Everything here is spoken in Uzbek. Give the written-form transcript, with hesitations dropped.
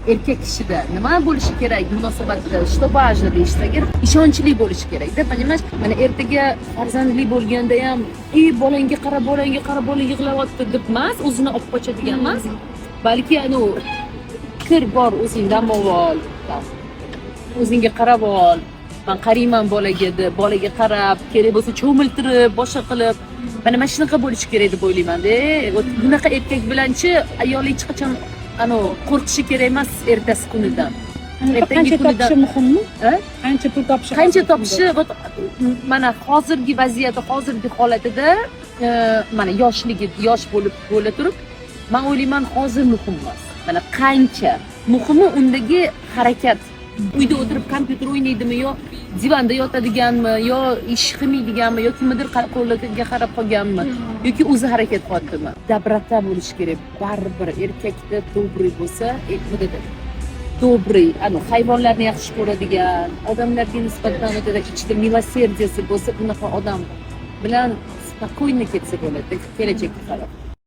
Erkak kishida nima bo'lishi kerak munosabatda, что важно deyishsa agar, ishonchli bo'lishi kerakda, понимаешь? Mana ertaga farzandli bo'lganda ham "Ey, bolangga qara, bolangga qara, bola yig'layapti" deb emas, o'zini olib qochadigan emas, balki anavi "Kir, bor, o'zing dam ol, там, o'zingga qarab ol, man qarayman bolaga" deb, bolaga qarab, kerak bo'lsa cho'miltirib, boshqa qilib, mana shunaqa bo'lishi kerak deb o'ylaymanda. Вот bunaqa erkak bilanchi ayol hech qachon anavi qo'rqishi kerak emas ertasi kunidan. Ertangi Qancha kunidan. topishi muhimmi? A? Qancha pul topishi? Qancha topishi, вот mana hozirgi vaziyati, hozirgi holatida, mana yoshligi, yosh bo'lib bo'la turib, man o'ylayman, hozir muhim emas mana qancha. Muhimi undagi harakat. Uyda o'tirib kompyuter o'ynaydimi yo divanda yotadiganmi, yo ish qilmaydiganmi, yo kimnidir qo'liga qarab qolganmi yoki o'zi harakat qilyaptimi. Доброта bo'lishi kerak baribir erkakda. Добрый bo'lsa, вот это добрый, anu hayvonlarni yaxshi ko'radigan, odamlarga nisbatan вот это ichida милосердие si bo'lsa, bunaqa odam bilan спокойно ketsa bo'ladi kelajakka qarab.